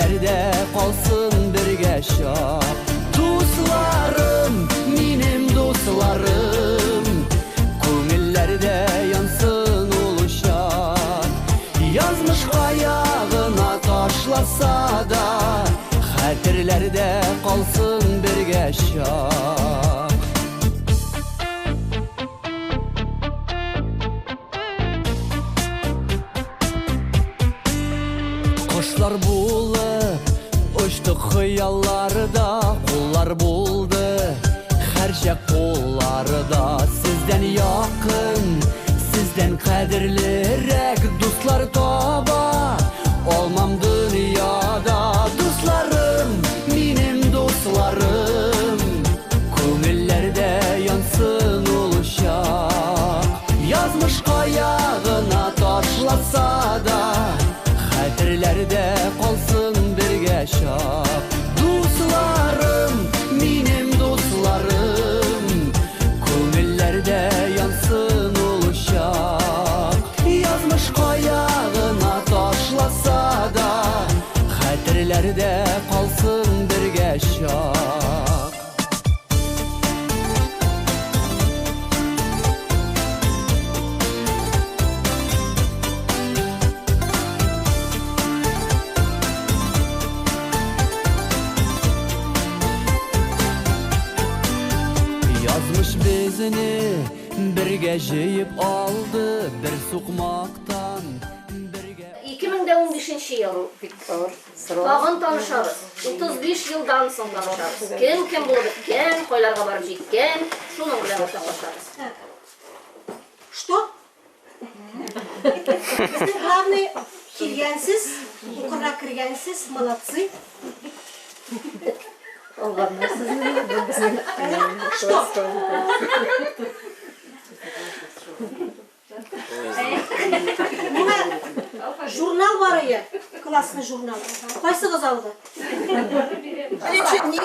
Хәтерләрдә калсын бергә чак. Дусларым, минем дусларым, күңелләрдә янсын ул учак. Язмыш аягына ташласа да, хәтерләрдә калсын бергә чак. Кошлар булып очтык хыялларда, куллар булды һәрчак кулларда. Сездән якын, сездән кадерлерәк дуслар таба алмам дөньяда. Дусларым, минем дусларым, күңелләрдә янсын ул учак. Язмыш аягына ташласа да, хәтерләрдә калсын бергә чак. Дусларым, минем дусларым, күңелләрдә янсын ул учак. Язмыш аягына ташласа да, хәтерләрдә калсын бергә чак. Язмыш безне бергә җыеп алды, бер сукмактан бергә. 2015 ел. Бик авыр сорау. Тагын танышабыз. 35 елдан соң танышабыз. Кем кем булып беткән, кайларга барып җиткән, шуның белән уртаклашабыз. Что? Безнең главный килгәнсез, укырга кергәнсез, молодцы. Алганнар сезне, бу безнең Что? Миңа журнал бар иде, классный журнал. Кайсыгыз алды? Не, не,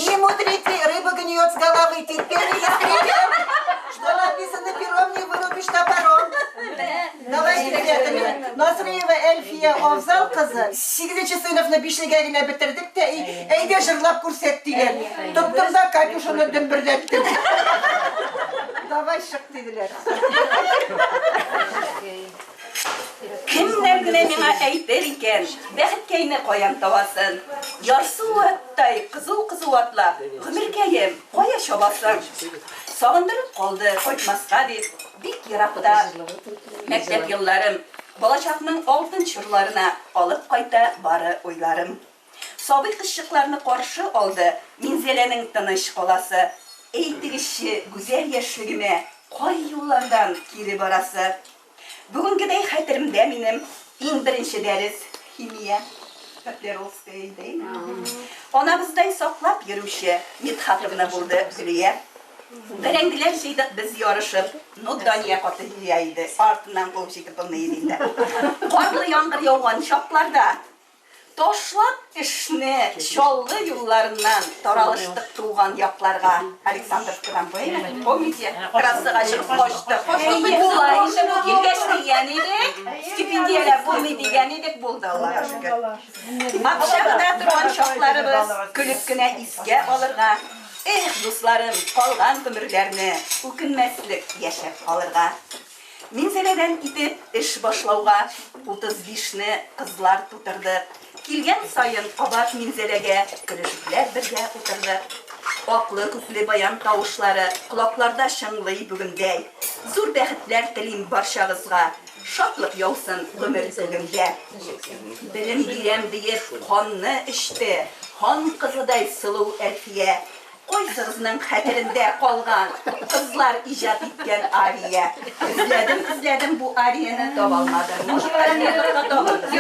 не мудрите, рыба гниет с головы, терпение скрипел. Что написано пером, не вырубишь топором. Давайте, ребята, Насриева Әлфия Афзал кызы, 8 сыйныфны бишлегә генә бетердек тә, әйдә җырлап күрсәт дигән. Тоттым да Катюшаны дөмберләттем. Давай чык диделәр. Кемнәр генә миңа әйтер икән, бәхеткәйне каян табасын? Ярсу аттай кызу-кызу атлап, гомеркәем, кая чабасың? Сагындырып калды, кайтмаска дип, бик еракта мәктәп елларым, балачакның алтын чорларына алып кайта бары уйларым. Сабый кызчыкларны каршы алды Минзәләнең тыныч каласы. Әйтегезче, гүзәл яшьлегемә кай юллардан кире барасы? Бүгенгедәй хәтеремдә минем иң беренче дәрес химия. Котляровская иде. Анабыздай саклап йөрүче Мидхатовна булды Гөлия. Бәрәңгеләр җыйдык без ярышып. Ну, Дания каты җыя иде. Артыннан куып җитеп булмый иде инде. Карлы яңгыр яуган чакларда ташлап эшне Чаллы юлларыннан таралыштык туган якларга. Александровкадан помните? Трассага чыгып качтык. Була инде бу килгәч дигән идек. Стипендияләр булмый дигән идек, булды, Аллага шөкер. Общагада торган чакларыбыз көлеп кенә искә алырга. Эх, дусларым, калган гомерләрне үкенмәслек яшәп калырга. Минзәләдән китеп эш башлауга 35-не кызлар тутырдык. Килгән саен кабат Минзәләгә көлешепләр бергә утырдык. Аклы күкле баян тавышлары колакларда чыңлый бүгендәй. Зур бәхетләр телим барчагызга. Шатлык яусын гомер күгемдә. Белем бирәм диеп канны эчте, хан кызыдай сылу Әлфия. Кайсыгызның хәтерендә калган кызлар иҗат иткән ария? Эзләдем, эзләдем бу арияне таба алмадым. Может, табырбыз.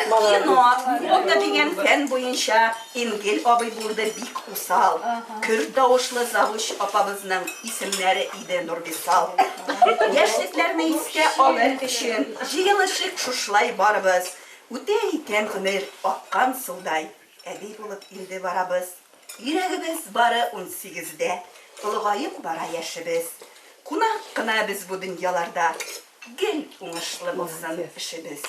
Кино, фото дигән фән буенча Энгель абый булды бик усал. Көр тавышлы завуч апабызның исемнәре иде Нурбисал. Яшьлекләрне искә алыр өчен җыелышыйк шушылай барыбыз. Үтә икән гомер аккан судай, әби булып инде барабыз. Йөрәгебез бары 18-дә, олыгаеп бара яшебез. Кунак кына без бу дөньяларда, гел уңышлы булсын эшебез.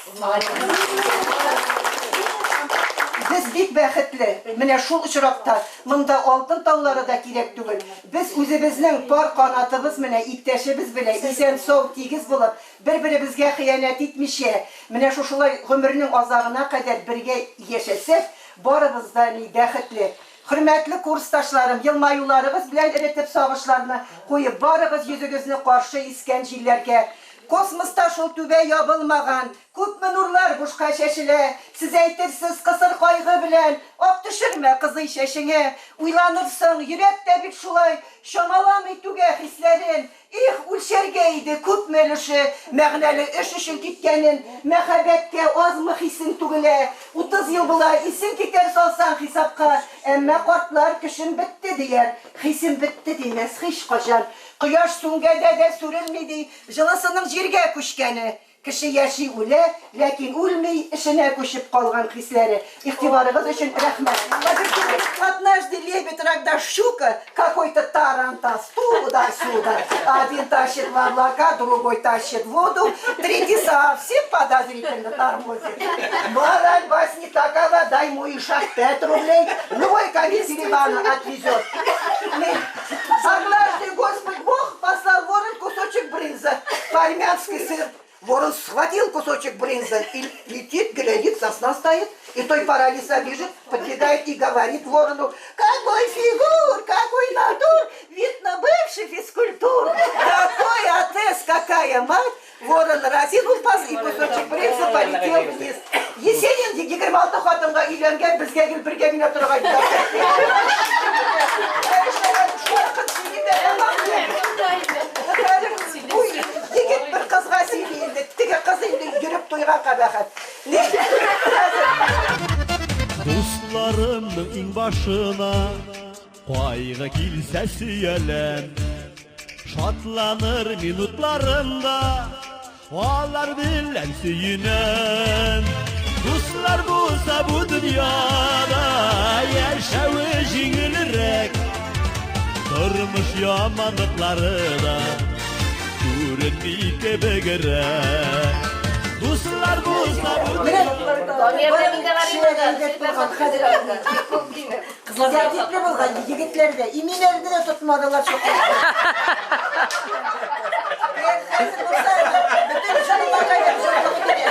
Без бик бәхетле. Менә шул очракта монда алтын таулары да кирәк түгел. Без үзебезнең пар канатыбыз менә иптәшебез белән исән-сау, тигез булып, бер-беребезгә хыянәт итмичә, менә шушылай гомернең азагына кадәр бергә яшәсәк, барыбыз да ни бәхетле. Хөрмәтле курсташларым, елмаюларыгыз белән эретеп сагышларны куеп барыгыз йөзегезне каршы искән җилләргә. Космоста шул түбә ябылмаган, күпме нурлар бушка чәчелә. Сез әйтерсез, кысыр кайгы белән, ак төшермә, кызый, чәчеңә. Уйланырсың, йөрәк тә бит шулай чамаламый түгә хисләрен. Их, үлчәргә иде, күпме өлеше мәгънәле эш өчен киткәнен, мәхәббәткә азмы хисең түгелә. 30 ел була, исең китәр салсаң хисапка, әмма картлар көчем бетте дияр, хисем бетте димәс һичкайчан. Кояш сүнгәндә дә сүрелми ди, җылысының җиргә күчкәне. Кеше яши, үлә, ләкин үлми эшенә күчеп калган хисләре. Игътибарыгыз өчен рәхмәт. Однажды лебедь, рак да щука, какой-то тарантас туда-сюда. Один тащит в облака, другой тащит в воду, третий совсем подозрительно тормозит. Мораль басни такова, дай мой ишак 5 рублей, любой конец Еревана отвезет. Однажды Господь Бог послал ворон кусочек брынза, по-армянски сыр. Ворон схватил кусочек брынзы и летит, глядит, сосна стоит. И той пора лиса бежит, подбегает и говорит ворону: какой фигур, какой натур, видно, бывший физкультур. Какой отец, какая мать. Ворон разинул пасть, и кусочек брынзы полетел вниз. Есенин 26 хатынга өйләнгән, безгә гел бергә генә торган. Егет бер кызга сөйли инде, теге кыз инде йөреп туйган кабахәт. Дусларымның иңбашына кайгы килсә сөяләм. Шатланыр минутларымда алар белән сөенәм. Дуслар булса бу дөньяда яшәве җиңелрәк. Тормыш яманлыклары да күренми кебегрәк. Дуслар булса бу Кызлар тәртипле булган, егетләр дә, иминнәрне дә тотмадылар шул. Хәзер булса, бөтен җанларга җанлык бирә.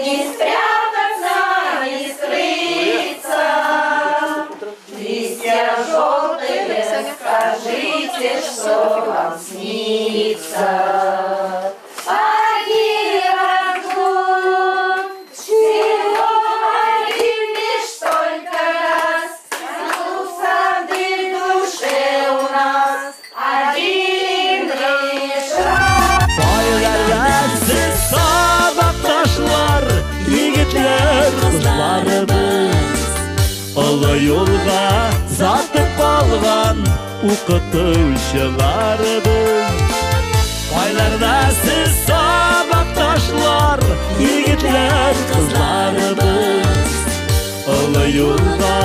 Не спрятаться, не скрыться. Листья желтые, скажите, что вам снится. Одни растут, всего один лишь только раз. Цветут сады в душе у нас один лишь раз. Кайларда сабакташлар, егетләр, кызларыбыз. Олы юлга затып калган укытучыларыбыз. Кайларда сез сабакташлар, егетләр, кызларыбыз. Олы юлга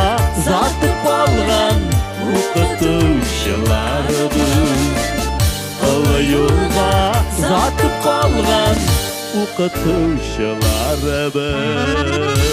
затып калган укытучыларыбыз. Олы юлга затып калган укытучыларыбыз.